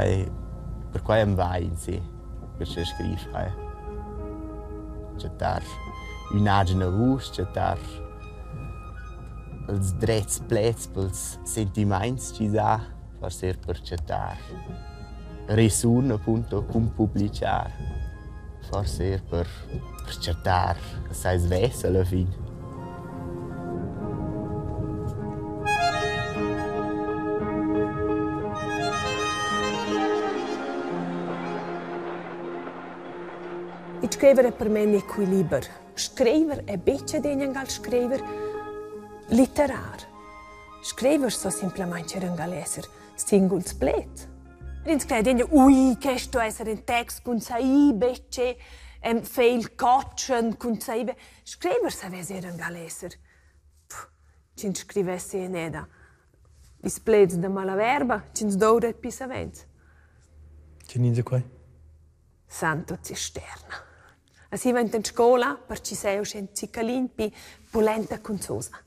Perquai perquai am va insè per che scriv hai. Chattar ün'agna vusch, chattar ils drets pleds pels sentimaints chi s'ha, forsa eir per chattar resun appunto cun publichar, forsa eir per per chattar sai svess alla fin. Il scriver è per me in equiliber. Scriver è betg adina angal scriver litterar. Scriver sto simplamaing er angal esser singuls pleds. Ins crei adina, ui, quest sto esser in text cun sai betg fegl cotschen cun sai Scriver savess era angal esser. Ch'ins scrivessi eneda ils pleds da malaverba ch'ins douvra pli savens. Tgenins è quai? Santo Cisterna. Aschi va enten scola per chi sei uschè ün zicalin pi pulenta cun sosa.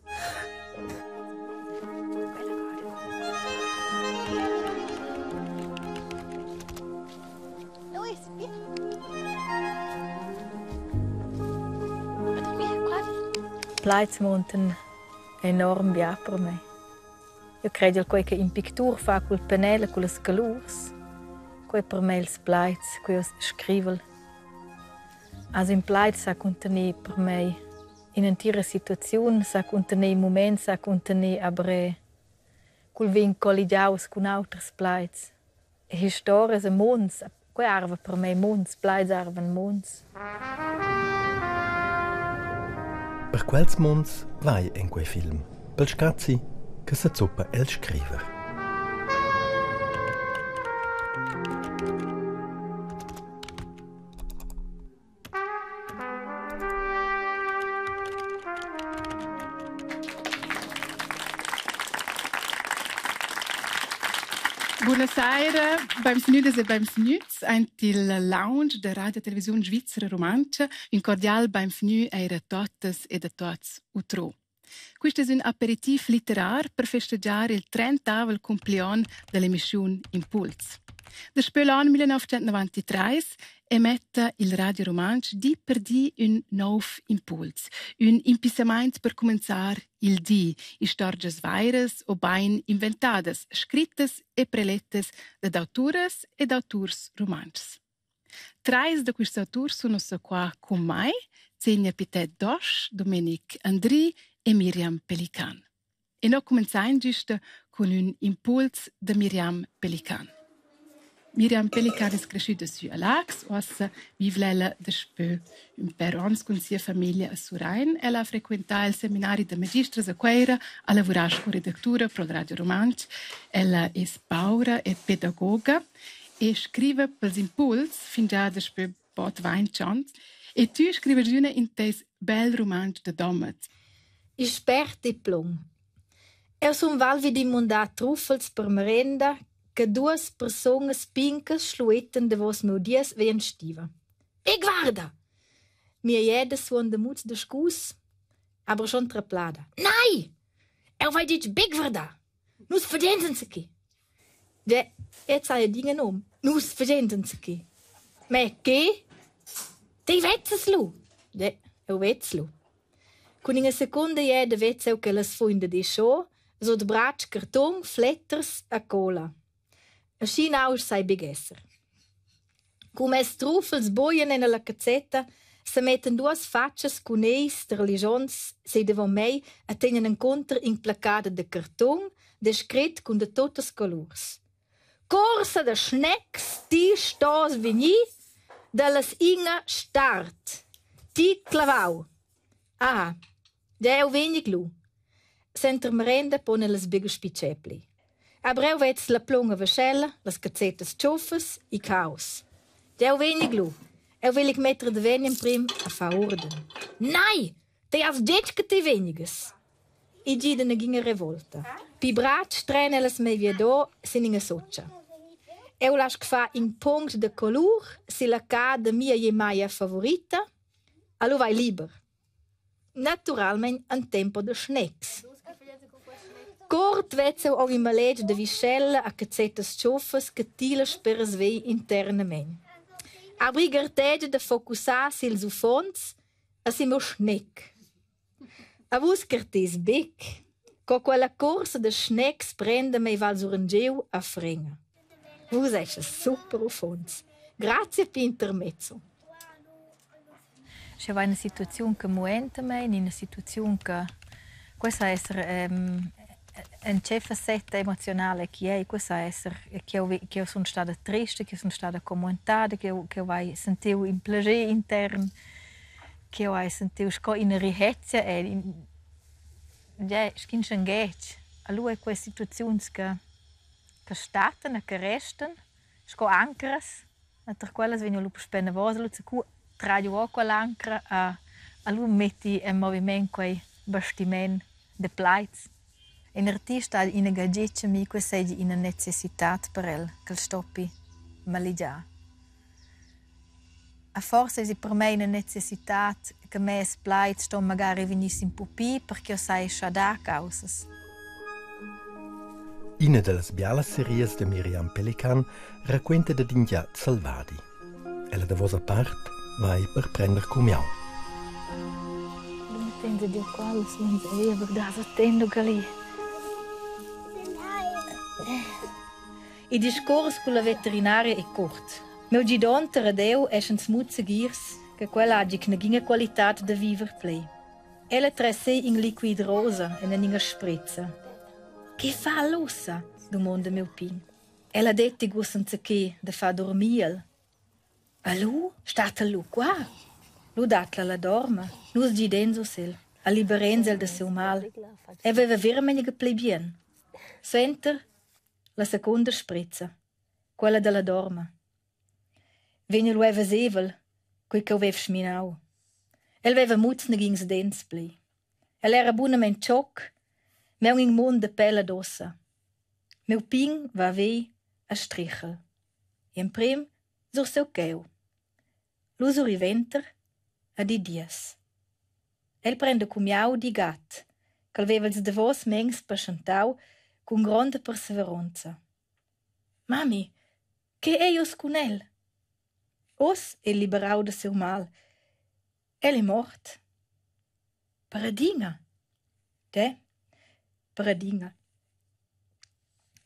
Plaids muntan enorm bia per mei. Eu credel quei che in pictur fa cul penel e cullas colurs, quei per mei ils plaids, quei jeu scrivel. Also in plaid sa cuntener per mei in'entira situaziun, sa cuntener muments, sa cuntener aber era cul vegn colligiaus cun auters plaids. Historias e munds, quei arva per mei munds, plaids arvan munds. Per quels munds vai en quei film, pel scazi che sezuppa el scriver. Buonasera, benvenutas e benvenuts aint il lounge da Radio Televisiun Svizra Rumantscha. Ün cordial benvgnü eir a tuottas ed a tuots utrò. Quist es ün aperitiv litterar per festagiar il trentavel cumplion da l'emischiun Impuls. Daspö l'an 1993 emetta il Radio Rumantsch di per di ün nouv impuls, ün impissamaint per cumenzar il di, istorgias vairas o bain inventadas, scrittas e prelettas dad auturas ed auturs rumantschs. Trais da quists auturs sun ussa qua cun mai, Zegna Pitet Dosch, Domenic Andry e Miriam Pelican. E no cumenzain güsta cun ün impuls da Miriam Pelican. Miriam Pelican es creschüda sü a Laax, uossa viv'la ella daspö ün pêr ons cun sia famiglia a Surrein. Ella ha frequentà il seminari da magistras a Cueira, ha lavurà sco redactura pro il Radio Rumantsch. Ella es paura e pedagoga e scriva pels impuls fingià daspö bod vainch ons. E tü scrivast üna in teis bel rumantsch da Domat. Il spert diplom. Eu sun val vi dimondà truffels per marenda che duos persunas pincas schluettan davos meu dies vi in stiva. E guarda! Mia jeda suonda muts da scus, aber schon traplada. Nein! Eu vai ditg big verdà! Nus fagein enzatgi. Ge, jetzt hai adina num. Nus fagein enzatgi. Ma che? Ti vezzas lu? Ge, eu vez lu. Cun ina secunda jeda vez eu che las fuin da discho, sut bratsch cartun, fletters e cola. Aschi nausch sai buc esser. Cu mes truffels bugen en la cazzetta, semettan duas fatschas cun eis tarlischonts si davon mei e tegnan encunter in placat da cartun descret cun da tuttas colurs. Cursa da schnecs, ti stos vegnir dallas ina start. Ti clavau. Aha, jeu vegn lu. Senter marenda pon ellas buca spitgar pli. Aber eu vez la plunga vaschella, las cazzettas tschuffas e caos. Jeu vegn lu. Eu will metter da vegn emprim a far urden. Nein! Ti has detg che ti vegnigas. I gida nagina revolta. Pi bratsch tren ellas mei viadò sin ina sotscha. Eu lasch far in punct da colur silla ca da mia jemaia favorita, allo vai liber. Naturalmein en tempo da schnecs. Cuort vezza aunc in maletg da vischella a cazzettas tschuffas che tila sperasvi internamein. Aber gartegia da focussar sils uffons e sin miu schnec. A vus carteis buc, co quella cuorsa da schnecs prenda mei val surengiu a frenga. Vus essas super uffons. Grazia pigl intermezzo. Sche va ina situaziun che muenta mei, ina situaziun che quei sa esser en tgei facetta emozionala chi ei, quei sa esser ch'jeu ch'jeu sun stada trista, ch'jeu sun stada commuentada, ch'jeu ch'jeu hai sentiu in plascher intern, ch'jeu hai sentiu sco ina rihezia e in gie sc'in schenghetg. Allura ei quei situaziuns che che stattan e che restan sco ancras e tar quellas vegn lu puspei anavos, lu zacu trai giu ora quell'ancra e lu metti en moviment quei bastiment da plaids. In artist ha ina gagetg a mi, quei seigi ina necessitad per el, ch'el stoppi malegiar. E forsa eisi per mei ina necessitad che mes plaids ston magari vegnir sin pupi per ch'jeu sai schadar caussas. Ina dallas bialas serias da Miriam Pelican raquenta dad in giat selvadi. Ella davosa part va ei per prender cumiau. Mettendo giu quals attendo gali. Il discuors culla veterinaria ei cuort. Miu gidonter ed eu eschan smuzzegirs che quella hagi nagina qualitad da viver pli. Ella tresei in liquid rosa en ina sprizza. Che fa ussa? dumonda miu pign. Ella detti uss enzatgei da far durmir el. E lu stat el lu qua. Lu dat la la dorma. Nus gidein uss el, a libereins el da siu mal. El veva veramein pli bien. Suenter la secunda sprizza, quella dalla dorma. Vegn lu era vesevel quei ch'jeu vev sminau. El veva muts negins dents pli. El era bunamein tschoc, mo aunc in mund da pella ed ossa. Miu pign va vi a strichel. Gl'emprem sur siu cheu, lu sur il venter ed il dies. El prenda cumiau dil gat ch'el veva ils davos meins paschentau cun gronda perseveronza. Mami, che ei uss cun el? Uss ei liberau da siu mal. El ei mort. Per adina. Te, per adina.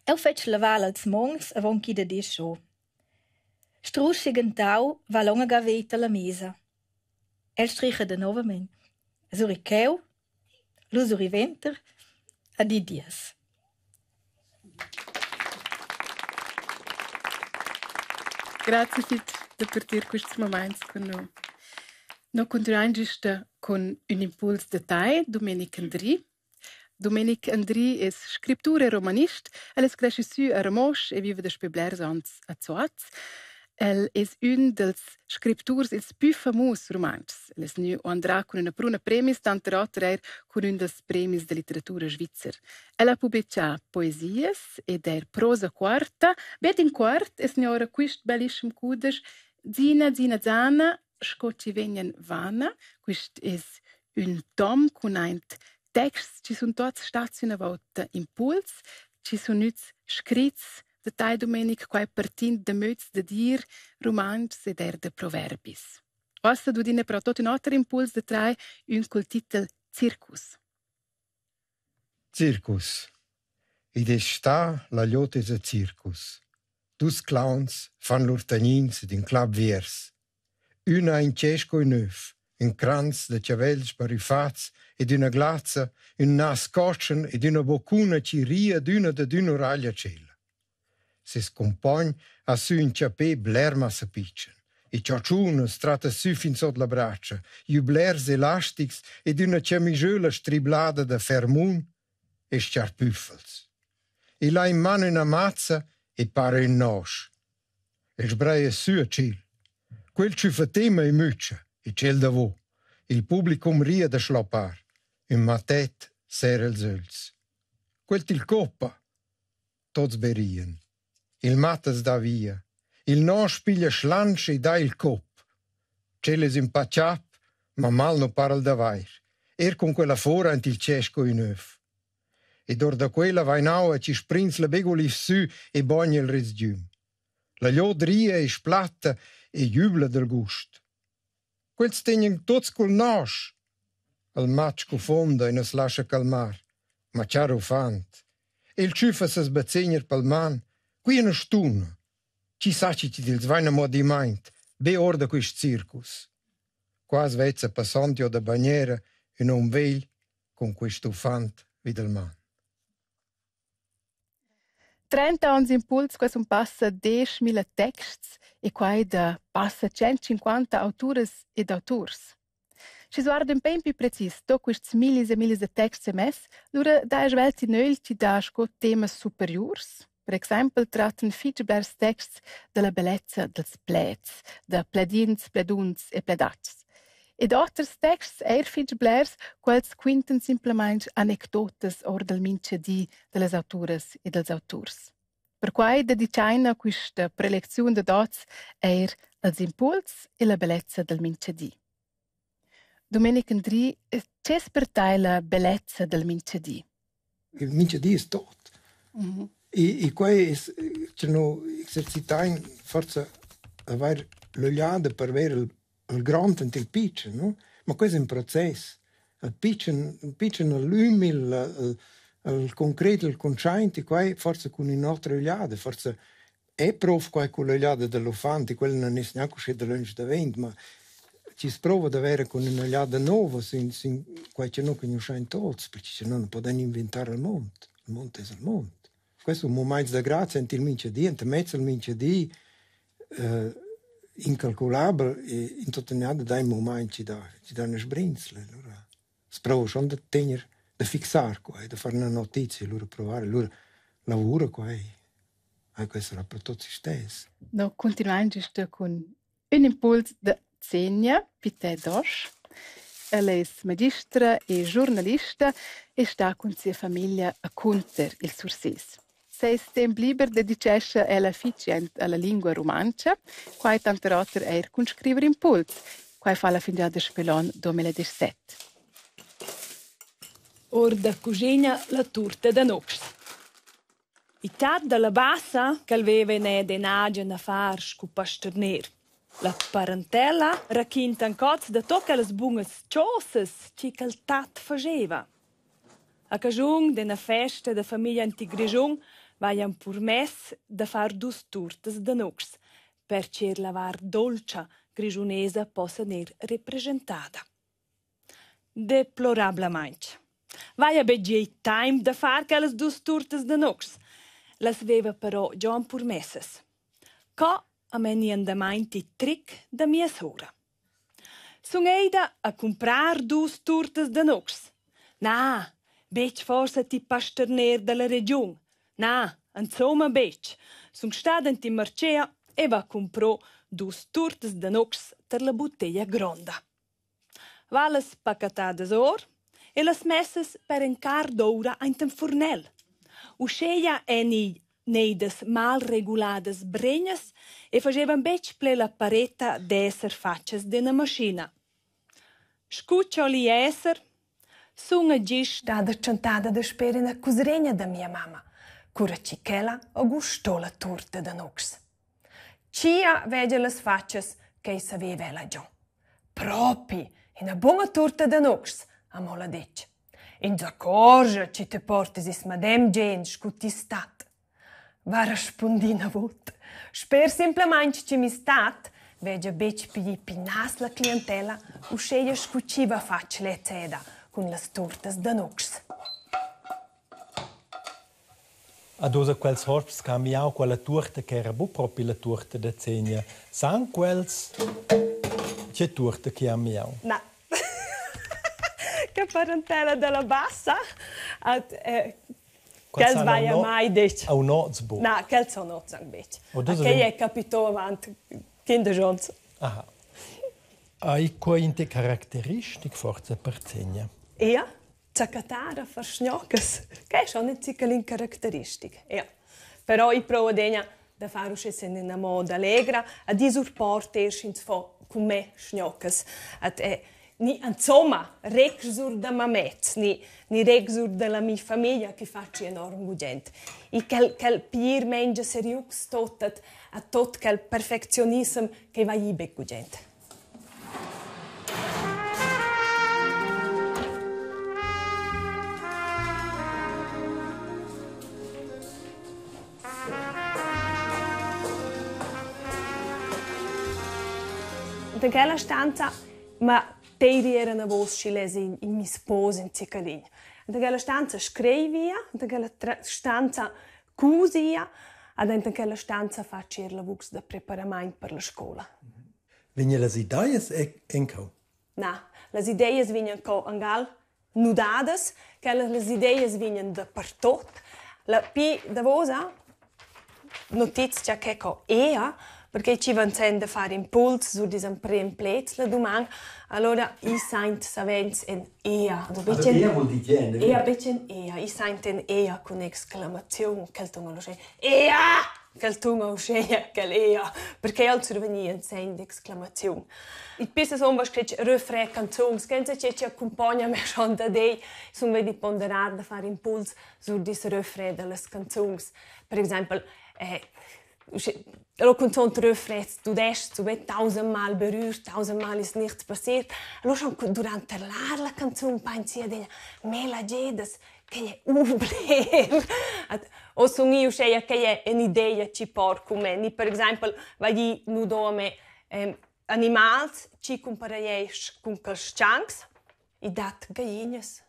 Eu fetsch lavar els mauns avon ch'i dat ir scho. Strusch segentau va l'onga gaveta alla mesa. El stricha danovamein. Sur il cheu, lu sur il venter ed il dies. Grazie fitg da partir quists momaints cun no. No continuain güsta cun ün impuls da tai, Domenic Andry. Domenic Andry es scriptur e romanist. El es creschü sü a Ramosch e viva daspö blers ons a Zuoz. El es ün dals scripturs ils pü famus rumantschs. El es gnü undrà cun üna pruna premis, tanter oter eir cun ün dals premis da litteratura svizzer. El ha publichà poesias ed eir prosa cuorta. Be in cuort es gnü ora quist bellischem cudesch Zina, Zina, Zana, sco chi vegnan vana. Quist es ün tom cun aint texts chi sun tuots stats üna vouta impuls, chi sun gnüts scrits da tai Dumenic, quai partind da möds da dir rumantschs ed eir da proverbis. Uossa dudina però tuot ün oter impuls da trai, ün cul titel Circus. Circus. Id es stà la glieud es a circus. Dus clowns fan lur tagnins ed ün clap viers. Ün ha ün tschess sco ün öv, ün cranz da chavels barüffats ed üna glazza, ün nas cotschen ed üna boccuna chi ria d'üna dad ün'uraglia tschella. Seis cumpogn ha sü ün chapè bler massa pitschen e chatschunas tratta sü fin sot la bratscha, jü blers elastics ed üna chamischöla striblada da fermun e s-charpüffels. El ha in man üna mazza e para ün nosch. El sbraja sü a tschel. Quel tschüffa tema e mütscha e tschel davo. Il publicum ria da schloppar. Ün mattet serra ils ögls. Quel til coppa. Tots be rian. Il mat as dà via. Il nosch piglia schlantsch e dà il cop. Tschel es ün pa chap, ma mal nu para'l d'avair. Eir cun quella fora aint il tschess sco ün öv. Ed or da quella vain aua chi sprinzla be guliv sü e bogna il resgiüm. La glieud ria e splatta e jübla dal gust. Quels tegnan tuots cul nosch. El mat scuffonda e nu's lascha calmar. Ma char uffant, el tschüffa seis bazegner pel man, qui üna stuna. Chi sa chi chi'd vain amo adimmaint, be our da quist circus. Qua as vezza passond giò da bagnera ün hom vegl cun quist uffant vi dal man. 30 ons impuls, quai sun passa 10.000 texts e quai da passa 150 auturas ed auturs. Schi guarda ün pêin plü precis do quists millis e millis da texts emess, lura daja svelt in ögl chi dà sco temas superiurs. Per exaimpel trattan fich blers texts da la bellezza dals pleds, da pledins, pleduns e pledats. Ed oters texts, eir fich blers, quels quintan simplamaing anecdotas our dal minchadi da las auturas e dals auturs. Perquai dedichaina quista prelecziun dad hoz eir als impuls e la bellezza dal minchadi. Domenic Andry, che es per tai la bellezza dal minchadi? Il minchadi es tot. E quai es cha no exercitain forsa avair l'ögliada per vair il il grond ant il pitschen, no? Ma quai es ün process. Il pitschen il pitschen l'ümil, il il concret, il cuntschaint e quai forsa cun ün'otra ögliada, forsa è prov quai cull'ögliada da l'uffant e quella non es gnanca uschè dalöntsch davent, ma chi's prouva da verer cun ün'ögliada nouva sün sün quai cha noi cugnuoschain tuots, perche cha noi nu pudain inventar il muond. Il muond es il muond. Quels sun mumaints da grazia ant il minchadi, ant mez il minchadi incalculabel e in tuottüna dà ün mumaint chi dà chi dà üna sbrinzla. Alura s'prouva schon da tegner, da fixar quai, da far üna notizia, lura provar, lura lavura quai. Ah, quai sarà per tuots istess. No continuain güsta cun ün impuls da Zegna Pitè Dosch. Ella es magistra e giurnalista e sta cun sia famiglia a Cunter il Surses. Seis temp liber dedichescha ella fich jent alla lingua rumantscha, quai tanter oter eir cun scriver impuls. Quai fa'la fingià daspö l'on 2017. Our da cuschina la turta da nuschs. Il tat dalla bassa ch'el veva ina ed agen affar sco pasterner. La parentella raquinta anc oz da tut quellas bunas chaussas che quel tat fageva. A caschun d'ina festa da famiglia en Grischun vajan purmess da far dus turtas da nuschs per che la vart doltscha grischunesa possa gnir represchentada. Deplorablamaing vaja be gieu taimp da far quellas duos turtas da nuschs. Las veva però giò empurmessas. Co am vegni andamaint il tric da mia sora. Sun eida a cumprar duos turtas da nuschs. Na, betg forsa ti pasterner da la regiun. Na, insomma betg. Sun stada ant in marchea e va cumpro duos turtas da nuschs tar la butteglia gronda. Va las pacatadas or e las messas per ün quart d'oura aint in furnel. Uscheia èni neidas malreguladas bregnas e fagevan betg ple la pareta d'esser fatgas d'ena maschina. Scu ch'ò li esser, sunga gist stada tschantada dasper ina cusregna da mia mamma, cura chi ch'ella ho gusto la turta da nuschs. Tschia vegia las fatschas ch'ei saveva ella giò. Propi, ina buna turta da nuschs, ha Mola detg. Ins accorscha che ti portas il medem gen sco ti stat. Va respundì navot. Sper simplamain che mi stat, vegia betg pli pinas la clientella, uscheia sco chi va fatg lezza cun las turtas da nuschs. Ad ussa quels hosps che han miau quella tuorta che era buc propi la tuorta da Zegna, san quels tge tuorta che han miau? Na. Che parentela dalla bassa at quels vaia mai detg. Au noz buc. Na, quels son oz anc betg. Quei è capito avant 15 onns. Aha. Ei quei in te caracteristic forza per Zegna? Ja, Zaccatar a far schgnoccas, quai è schon in ziccalin caracteristic, ja. Però i provo adegna da far uschè sen ina moda allegra, a dir surport er sch'ins fo cun me schgnoccas. Ad è. Ni insomma, reg sur da mamez, ni, ni reg sur della mia famiglia che facci enorm gugent. E quel, quel piir mengia seriux tot a tot quel perfectionissem che va i bec gugent. Da quella stanza ma teiri era enavos schi lez in, in mis pos in cicalin. Da quella stanza screivia, da quella stanza cusia, ad enten quella stanza facci er lavurs da preparamaint per la scola. Vegnan las ideas encau? Na, las ideas vegnan co angal nudadas, quellas las ideas vegnan dapertot. La pi davosa notizia che co ea, perché ci van sen da far impuls sur dis emprem pleds la duman, allora i saint savens en ea. Also ea vuol dir Ea betg ea, i saint en ea cun exclamaziun, quel tun allo Ea! Quel tun uscheia ch'el ea, perché el survegni ün segn d'exclamaziun. Il pissa sun scrit refrain canzuns, che insacce chi accumpogna me schon da dei, sun vedi ponderar da far impuls sur dis refrain da las canzuns. Per exaimpel, eh, Allora cunzunt refrains tudestgs, so be tausendmal berührt, tausendmal ist nichts passiert. Allora schon durant terlar la canzun painsi adina, me la gedas, Quei è ubler. O sun i uscheia ch'ei è ün'idea chi por cun me. Ni per exaimpel vai nu do a me animals chi cumparegliesch cun carstgangs. I dat gaglignas.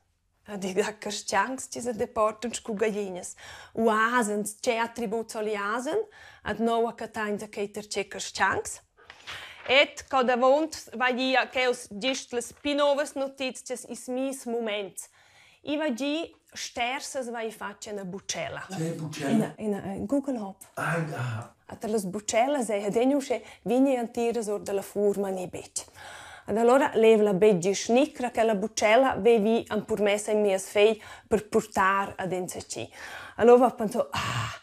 Ed i dat carstgangs chi sa deportan scu gaglignas. U asens, che attributs ho l'asen? Ad noua cattainsa quei ter che carstgangs. Et co davont vai ia cheus gist las pi novas notizchas ils mis muments. I va gi stersas vai fatg ina buccella. Tgei buccella? Ina, ina, in Google Hop. Ah, ah. A las buccellas ei adegna uschè vigni antiras or dalla fuorma ni betg. Ed allora leva la betg snicra che la buccella vevi empurmessa in mias fegl per purtar ad enzatgi. Allora va pensò, ah,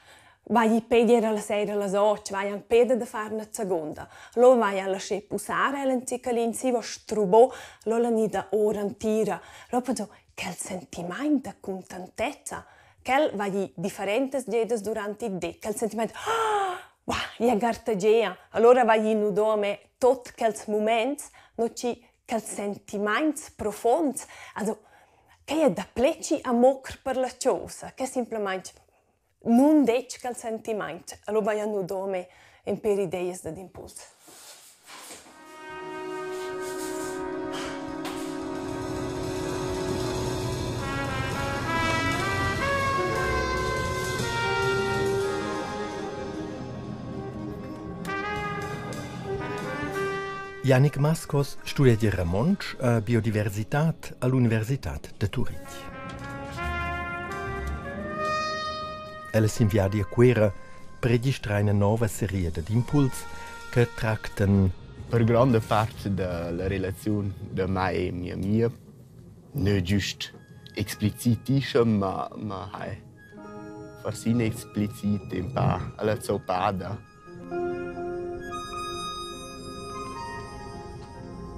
vai pedir alla sera las 8, vai anc peda da far una seconda. Allora vai a lasciar pusar el in cicalin, si va strubò, allora la nida ora entira. Allora penso, quel sentiment da contentezza, quel va di differentas gedas durante il di, quel sentiment, ah, wow, ja gartegia. Allora va in nudo a me tot quels moments, no ci quels sentiments profonds, also che è da pleci a mocr per la chosa, che simplamaing nun detg quel sentimaint, allura vaja nudò me ün pêr ideas dad impuls. Yannick Maskos studegia romontsch e biodiversitad all'Universitad da Turitg. El es in viadi a Cuera per registrar ina nova seria dad impuls che tractan Per gronda part dalla relaziun da mai e mia mia, nö giüst explicitischa, ma ma hai forse inexplicit ün pa alla zoppada.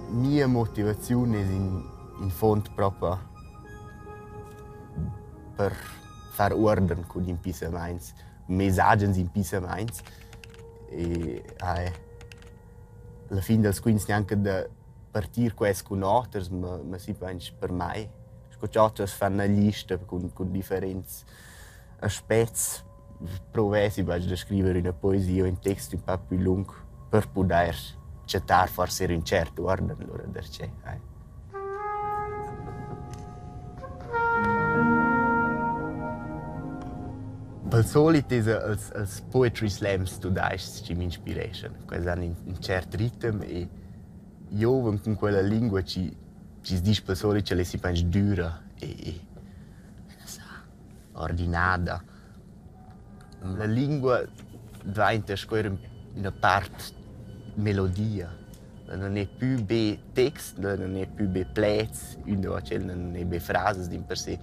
Mia motivaziun es in in fond propa per far uorden cun impissamaints, meis agens impissamaints e hai la fin dals quints gnanca da partir quest cun oters, ma ma simplamaing per mai. Sco ch'oters fan 'na lista cun cun differents aspects provesi bain da scriver üna poesia o ün text ün pa pü lung per pudair chattar forsa eir ün tschert uorden lura darcheu. Pel solit esa els els poetry slams tudais-chs chi m'inspireschan. Quels han ün tschert ritem e giovan cun quella lingua chi chi's disch pel solit ch'ella es simplamaing düra e e ordinada. La lingua dvainta sco eir üna part melodia. Non è pü be text, non è pü be pleds, ün o tschel non è be frasas, dimpersè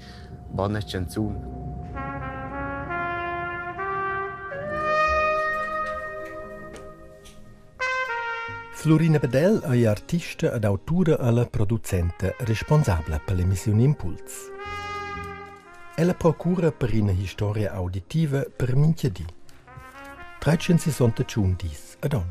bona chanzun. Flurina Bedel ei artista ed autura alla producenta responsabla per l'emissiun Impuls. Ella procura per ina historia auditiva per mintga di. 361 dis ad onn.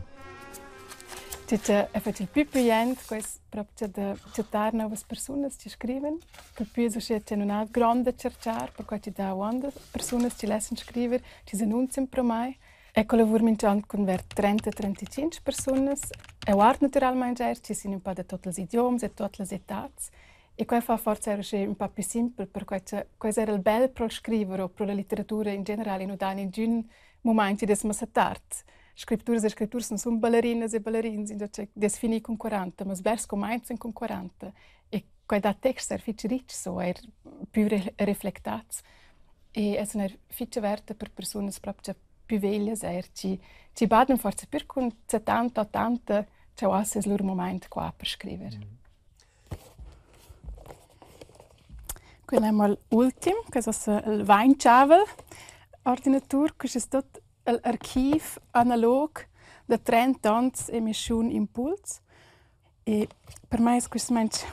Tge è fatg il plü plient, quest proprio da chattar novas persunas chi scrivan. Per pü es uschè che nun ha grond da tscherchar, perquai chi dà uonda persunas chi lessan scriver, chi s'annunzian pro mai. E collavur minch'an cun ver 30, 35 persunas. Eu guard natüralmaing eir chi sun ün pa da tuot ils idioms e tuot las etats. E quai fa forsa eir uschè ün pa pü simpel, perquai cha quai es eir il bel pro'l scriver o pro la litteratura in general, i nu dà ningün mumaint chi'd es massa tard. Scripturas e scripturs non sun ballerinas e ballerins, ingio che dess finir cun 40, ma bgers cumainzan cun 40. E quai dà texts eir fich richs o eir pü reflectats. E es eir fich averta per persunas propcha pü veglias eir chi chi badan forsa pür cun 70, 80 cha uossa es lur mumaint qua per scriver. Quel è mal ultim, quest es il vainchavel ordinatur, quist es tuot l'archiv analog da trent'ons emissiun Impuls. E per mai es quist mensch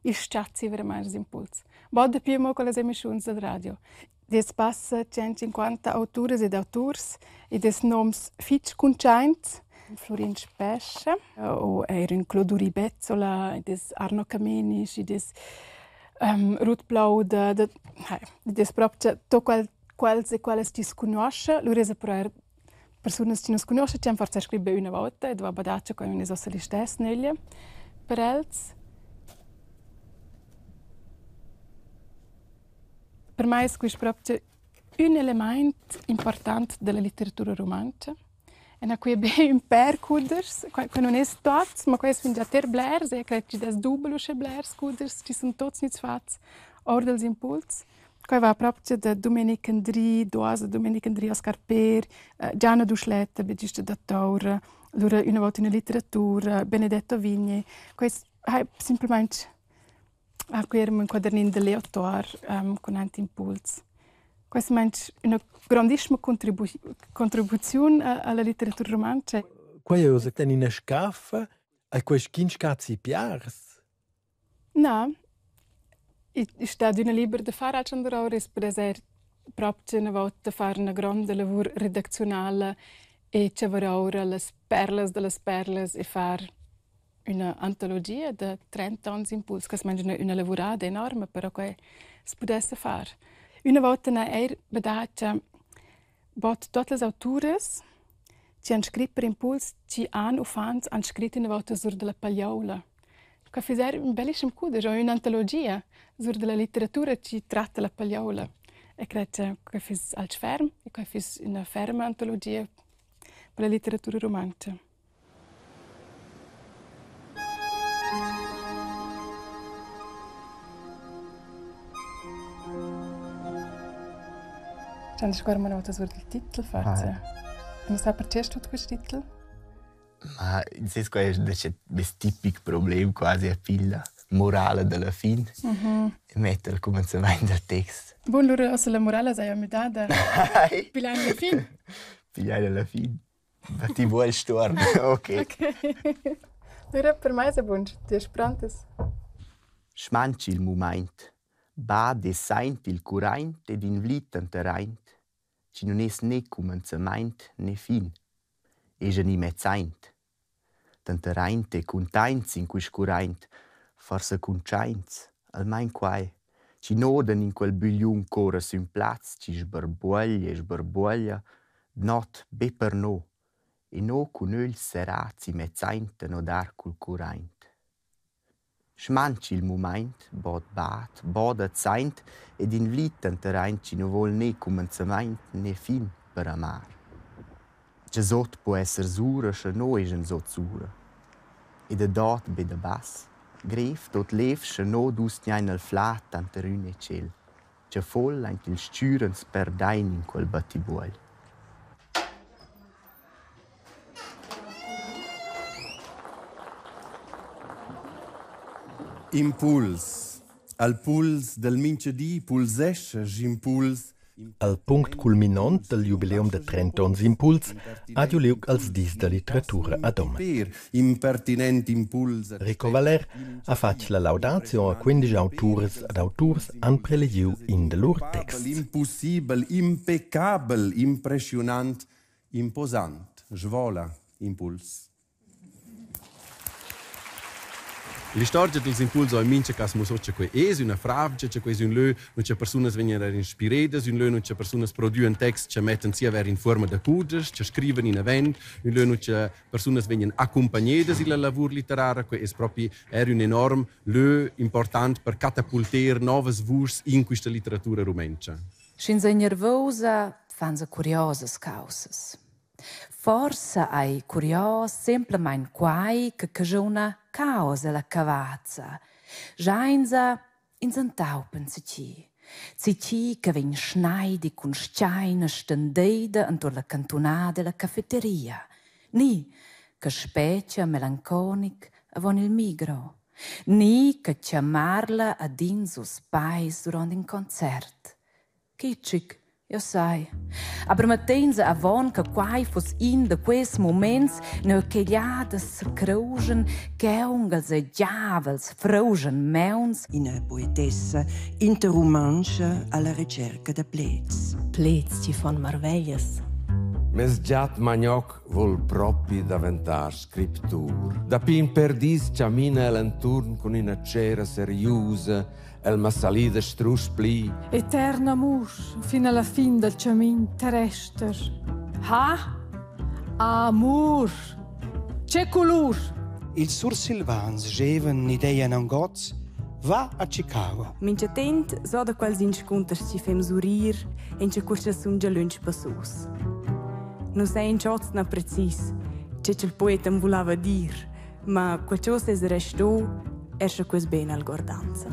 il s-chazzi veramaing dals impuls. Bod daplü amo co las emischiuns dal radio. Dess passa 150 auturas ed auturs ed es noms fich cuntschaints. Flurin Spescha o eir ün Cloduri Bezzola, id es Arno Camenisch, id es Ruth Plouda, id es propcha tuot quel quels e quellas chi's cugnuoscha. Lura esa però eir persunas chi nu's cugnuoscha chi han forsa scrit be üna vouta ed va badà cha quai nun es uossa listess nöglia per els. Per mai es quist propcha ün elemaint important da la litteratura rumantscha. E na quia be ün pêr cudeschs, quai quai nun es tuots, ma quai es fingià ter blers. Eu cret chi'd es dubel uschè blers cudeschs chi sun tuots gnüts fats our dals impuls. Quai va propcha da Dumenic Andry, duos da Dumenic Andry, Oscar Peer, Gianna Duschletta, Batista da Toura, lura üna vouta üna litteratura, Benedetto Vigne. Quels hai simplamaing Ah, qui eram ün quadernin da Leo Tuor cun aint impuls. Quest maint üna grandissima contribuziun alla litteratura rumantscha. Quei ei ussa ina scaffa e quei sc'in scazi piars. Na, i sta adüna liber da far alch androura, i's pudess eir propcha üna vouta far üna gronda lavur redacziunala e chavar oura las perlas da las perlas e far Üna antologia da trent'ons impuls, quai es mangià üna lavurada enorma, però quai s'pudessa far. Üna vouta n'ha eir badà cha bod tuot las auturas chi han scrit per impuls, chi han uffants, han scrit üna vouta sur da la paglioula. Quai füss eir ün bellischem cudesch o ün'antologia sur da la litteratura chi tratta la paglioula. E cret cha quai füss alch ferm e quai füss üna ferma antologia per la litteratura rumantscha. Già scuor una volta sur il titel forse. Ah. Non sa perché tut quest titel? Ma in senso quai è il tipic problem quasi a piglia morale dalla fin. E metter il cumenzament dal text. Bun, lura ossa la morale saja müdada. Pigliai alla fin. Pigliai alla fin. Ma ti vuoi stuorn, ok. Ok. Lura per mai esa bun, ti es prontas? Schmanchi il mumaint, bad e saint il curaint ed invlid tanteraint, chi nun es ne cumenzamaint ne fin, esa ni mezzaint. Tanteraint e cuntaints in quist curaint, forsa cuntschaints, almain quai, chi nodan in quel bügliun ch'ora sün plaz chi sbarbuoglia e sbarbuoglia, d'not be per no, e no cun ögls serrats immezzaint a nodar cul curaint. Schmanchi il mumaint, bod bat, bod at saint ed invlid tanteraint chi nu voul ne cumenzamaint ne fin per amar. Cha sot po esser sura scha no eschan sotsura. E da dot be da bass, grev tot lev scha no dus tgnain al flà tanter ün e tschel, cha fol aint il s-chür ans perdain in quel battibuogl. Impuls. Al puls dal minchadi pulsescha sch'impuls. Al punct culminont dal giubileum da 30 onns Impuls ha giu liug als dis da litteratura a Domat. Impertinent impuls. Rico Valär ha fatg la laudatio a 15 auturas ed auturs han prelegiu in da lur texts. Impossibel, impeccabel, impressionant, imposant, svola, impuls. L'istorgia dels impuls ho in mincha cas muossò cha quai es üna fravgia, cha quai es ün lö nu cha persunas vegnan eir inspiredas, ün lö nu cha persunas prodüan texts cha mettan sia vair in fuorma da cudesch, cha scrivan inavant, ün lö nu cha persunas vegnan accumpagnedas illa lavur litterara. Quai es propi eir ün enorm lö important per catapulter nouvas vuschs in quista litteratura rumentscha. Sch'ins ei nervosa, fan se curiosas caussas. Forsa ei curios semplamein quai che caschuna caos ella cavazza. Scheinsa ins entaupa enzatgi. Zatgi che vegn schneidi cun stgeina stendeida entuorn la cantunada ella cafeteria. Ni che spetga melanconic avon il micro. Ni che chamarla ad ins us peis duront in concert. Kitschig, jeu sai. Aber mettein avon che quai fuss in da quels muments, nua che gliadas secruschen, cheungels e giavels fruschen mauns. Ina poetessa interrumantscha alla ricerca da pleds. Pleds chi fan marveglias. Mes giat Magnoc vul propi daventar scriptur. Dapi in per dis chamina el enturn cun ina tschera seriusa El m'ha salida strusch pli. Eterna amur fin alla fin dal chamin terrester. Ha? Amur! Che colur! Ils Sursilvans gevan ideian aunc oz, va a Chicago. Minchatent so da quels inscunters chi fem surrir e cha quista sun già lönch passos. Nu sai inch'oz na precis che cha'l poeta am vulava dir, Ma qualchosa es resto, er scha que's be in algordanza.